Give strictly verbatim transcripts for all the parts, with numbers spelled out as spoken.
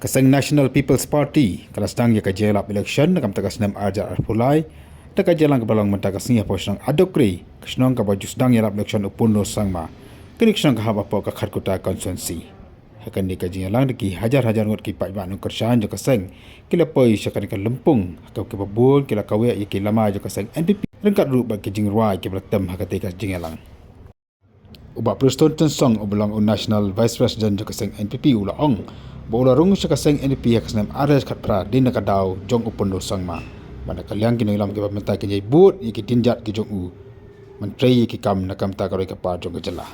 Seng National People's Party ka la sdang ïa ka jingïalap election na ka bynta ka snem ar hajar arphew lai da ka jingïalang kaba long mynta ka sngi hapoh shnong Adokri, ka shnong kaba ju sdang ïalap election u Punno Sangma. Kane ka shnong ka hap hapoh ka Khatkuta constituency. Ha kane ka jingïalang da ki hajar hajar ngut ki paidbah nongkyrshan jong ka seng ki la poi sha kane ka lympung, ha kaba bun ki la kawek ïa ki lama jong ka seng N P P ryngkat ruh bad ki jingrwai kiba la tem ha katei ka jingïalang. U Bah Prestone Tynsong uba long u National Vice President jong ka seng N P P u la ong ba u la rung sha ka seng N P P ha ka snem ar hajar khatphra dei na ka daw jong u Punno Sangma. Bad na ka liang ki nongïalam kiba mynta kin ïai bud ïa ki dienjat ki jong u ban trei ïa ki kam na ka bynta ka roi ka par jong ka jylla.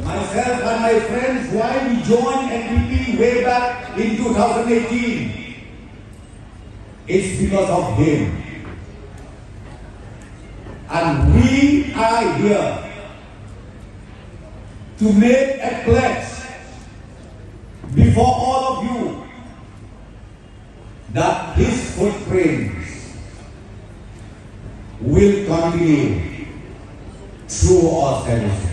Myself and my friends, why we joined N P P way back in two thousand eighteen. It's because of him. And we are here to make a pledge before all of you that his footprints will continue through all generations.